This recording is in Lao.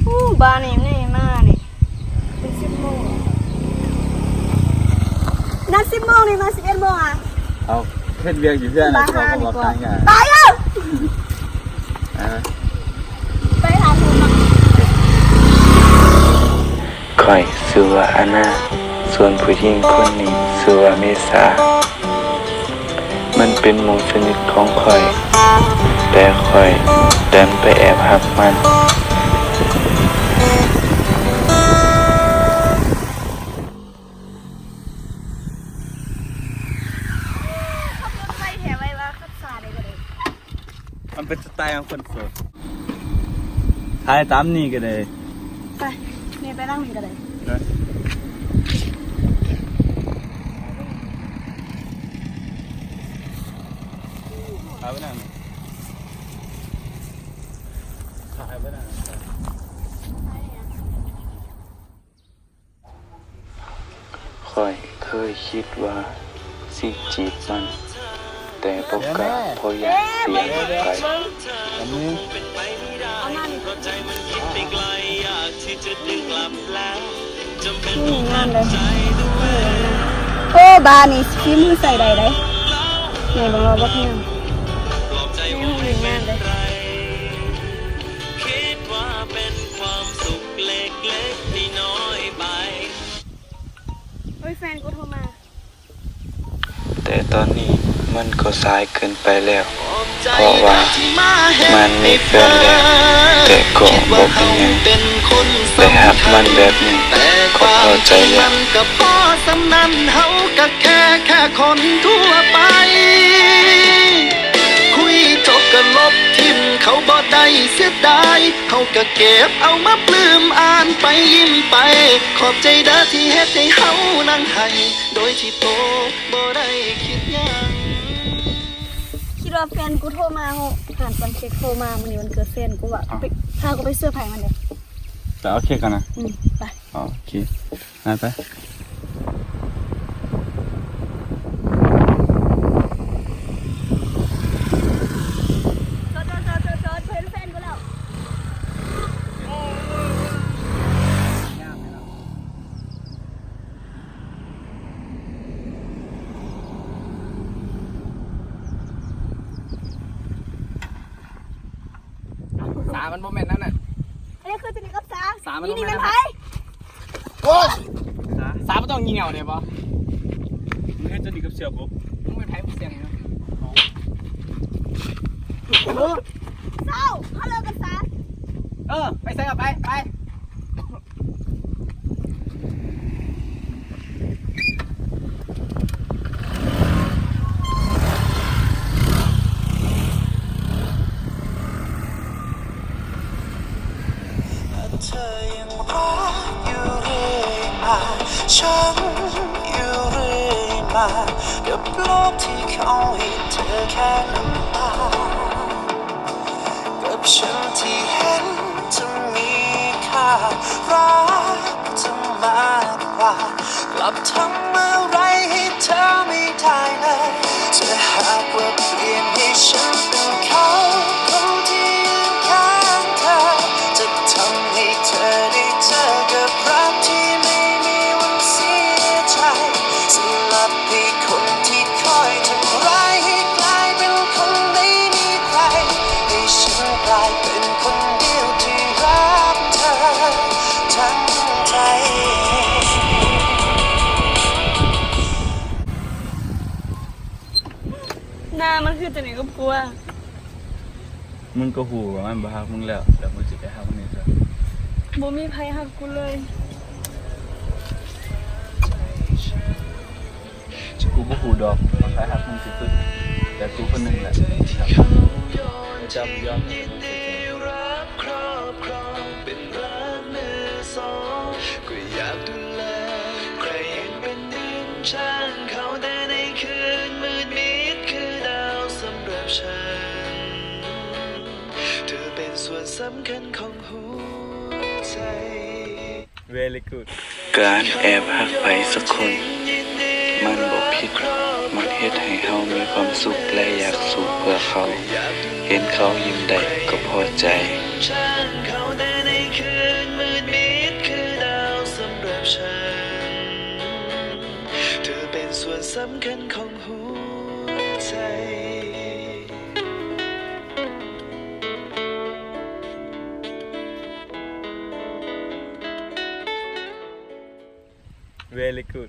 ອູ້ ບ້ານນີ້ ນີ້ມານີ້ ເປັນສິບໂມງ ນັດສິບໂມງນີ້ ມາສິບເອັດໂມງອະ. ເອົາ ເຮັດວຽກຢູ່ເຮືອນ ມາຫາດີກວ່າ ໄປເອົາ ໄປຫາຜູ້ໃໝ່. ຂ້ອຍຊື່ວ່າອານາ ສ່ວນຜູ້ຍິງຄົນນີ້ຊື່ວ່າເມສາ. ມັນເປັນໝູ່ສະໜິດຂອງຂ້ອຍ, ແຕ່ຂ້ອຍດັນໄປແອບຮັກມັນ. ຂັບລົດໄວແທ້ ໄວວ່າຂັບຊ້າໄດ້ບໍ່ໄດ້. ມັນເປັນສະໄຕຂອງຄົນໂສດ. ຖ່າຍຕາມນີ້ກໍໄດ້. ໄປ ແມ່ໄປຫຼັງນີ້ກໍໄດ້. ໄປ ຖ່າຍໄປນັ້ນ ຖ່າຍໄປນັ້ນ. ຂ້ອຍເຄີຍຄິດວ່າຊິຈີບມັນ, ແຕ່ບໍ່ກ້າ ເພາະຢ້ານເສຍໄປ. ນີ້ງາມເດ້ ໂອ້ ບ້ານນີ້ ຝີມືໃຊ້ໄດ້ເດ້. ແມ່ເບິ່ງວ່າບັກງາມ ນີ້ງາມເດ້. ໂອ້ຍ ແຟນກູໂທມາ. ແຕ່ຕອນນີ້ມັນກໍສາຍເກີນໄປແລ້ວ, ເພາະວ່າມັນມີແຟນແລ້ວ. ແຕ່ກໍບໍ່ເປັນຫຍັງ, ໄດ້ຮັກມັນແບບນີ້ກໍພໍໃຈແລ້ວ. ເຮົາກໍເກັບເອົາມາປຶ້ມອ່ານໄປຍິ້ມໄປ. ຂອບໃຈເດີທີ່ເຮັດໃຫ້ເຮົານັ່ງໄຫ້ ໂດຍທີ່ໂຕບໍ່ໄດ້ຄິດຫຍັງ. ຄິດວ່າແຟນກູໂທມາ. ຫານຕອນເຄັກໂທມາ ມື້ນີ້ວັນເກີດແຟນກູວ່າ ໄປ ພາກູໄປເຊີໄພມັນເດີ້. ໄປເອົາເຄັກກັນນະ. ອືມ ໄປ. ອໍ ໂອເຄ ໄປ ໄປ. ຈອດ ຈອດ ຈອດ ຈອດ ເພິ່ນແຟນກູແລ້ວ. ສາມັນບໍ່ແມ່ນນັ້ນນະ. ອັນນີ້ຄືສະໜິດກັບສາ. ສາມັນບໍ່ແມ່ນນັ້ນນະ. ໂອ້ຍ ສາ ສາບໍ່ຕ້ອງຍິງເອົາໄດ້ບໍ່? ມຶງເຮັດສະໜິດກັບເສືອກົບ. ມຶງເປັນໃຜ ມຶງສຽງຫຍັງ? ເຊົາ ເຮົາເລີກກັນສາ. ເອີ ໄປໃສກໍໄປ ໄປ. ເທືຍັງຮັກຢູ່ເລື້ອຍມາ ເຖິງຢູ່ເລື້ອຍມາ ກັບໂລກທີ່ເຂົາໃຫ້ເທແຄ່ນ້ຳຕາ. ກັບເຖິງທີ່ເຫັນຈະມີຄ່າ ລັກຈະມາກກວ່າ ກັບທຳອະໄລໃຫ້ເທໄມ່ໄດ້ເລີຍ. ຖ້າຫາກວ່າປ່ຽນໃຫ້ເປັນເຂົາຄົນທີ່ຢືນຂ້າງເທ ຈະທຳໃຫ້ເທໄດ້ເຈີກັບລັກທີ່ໄມ່ມີວັນເສຍໃຈ. ສະຫຼັບໃຫ້ຄົນທີ່ ໜ້າມັນຄືຈັ່ງໃດກັບກູອະ? ມຶງກໍຮູ້ວ່າມັນບໍ່ຮັກມຶງແລ້ວ ແລ້ວມຶງຊິໄປຮັກມັນຫຍັງຊະ? ບໍ່ມີໃຜຮັກກູເລີຍ. ກູບໍ່ຮູ້ດອກວ່າໃຜຮັກມຶງທີ່ສຸດ ແຕ່ກູຄົນໜຶ່ງແຫຼະທີ່ຮັກມຶງ. ຈຳຍອມໃຫ້ມັນເສຍໃຈ. ການແອບຮັກໃຜສັກຄົນ ມັນບໍ່ຜິດ, ມັນເຮັດໃຫ້ເຮົາມີຄວາມສຸກ ແລະ ຢາກສູ້ເພື່ອເຂົາ. ເຫັນເຂົາຍິ້ມໄດ້ກໍພໍໃຈ. ເຂົາແຕ່ໃນຄືນ ສຳຄັນຂອງຫົວໃຈ. Very good.